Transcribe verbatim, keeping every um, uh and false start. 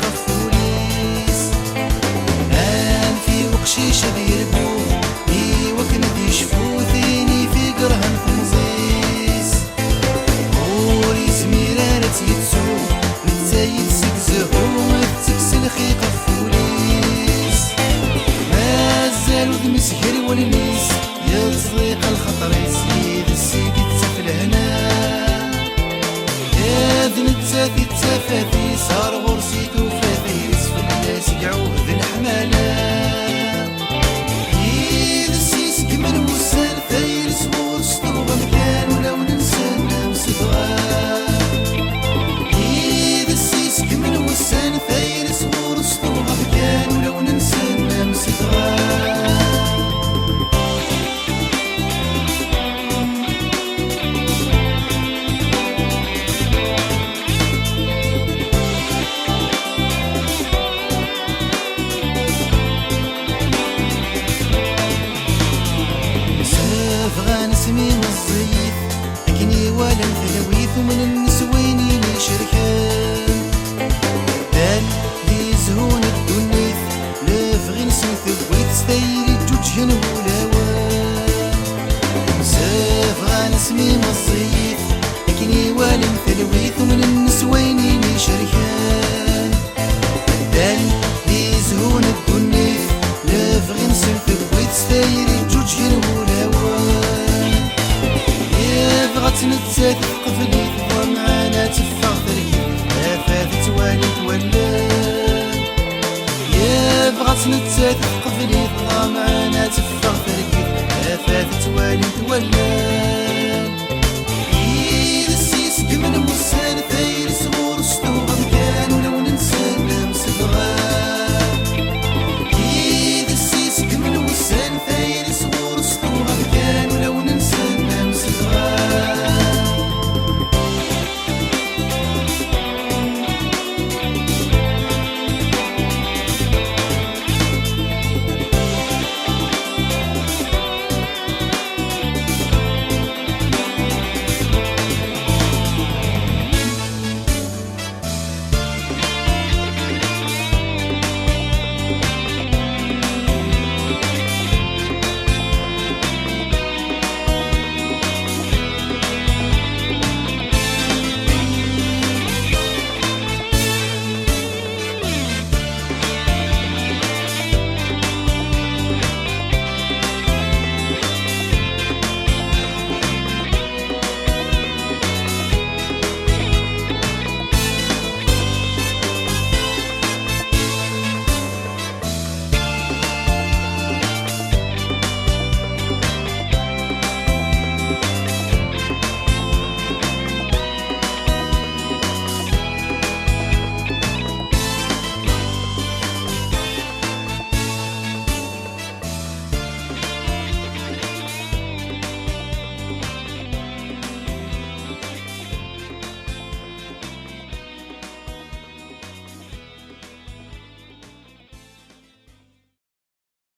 ɣef wul-is. Anef i uqcic ad yerbu, i wakken ad yecfu tin i t-ikerhen temẓi-s. Ur yezmir ara ad tt-yettu, netta yid-s deg zzhu, tettekkes lxiq ɣef wul-is. Mazal udem-is gar wallen-is, yettḍiq lxaṭer-is, yid-s i d-ittaf lehna. D nettat i d tafat-is, ar ɣur-s i tufat-is, fell-as i iɛuhed leḥmala. Yid-s i segmen wussan, tayri-s ɣur-s tuɣ amkan, ulawen-nsen am s dɣa. Yid-s i segmen wussan, tayri-s ɣur-s tuɣ amkan, ulawen-nsen am s dɣa. Sebɣan asmi meẓẓiyit, akken i walan talwit, umnen s wayen i icerken. Ddan di zhu n ddunit, lebɣi-nsen tewwit s tayri ǧǧuǧgen wulawen. Sebɣan asmi meẓẓiyit, akken i walan talwit, umnen s wayen i icerken. Ddan di zhu n ddunit, lebɣi-nsen tewwit s tayri ǧǧuǧgen wulawen. Yebɣa-tt nettat teqbel-it, ḍemɛen ad teffeɣ tergit, tafat ttwalin-t wallen. Yebɣa-tt nettat teqbel-it, ḍemɛen ad teffeɣ tergit, tafat ttwalin-t wallen.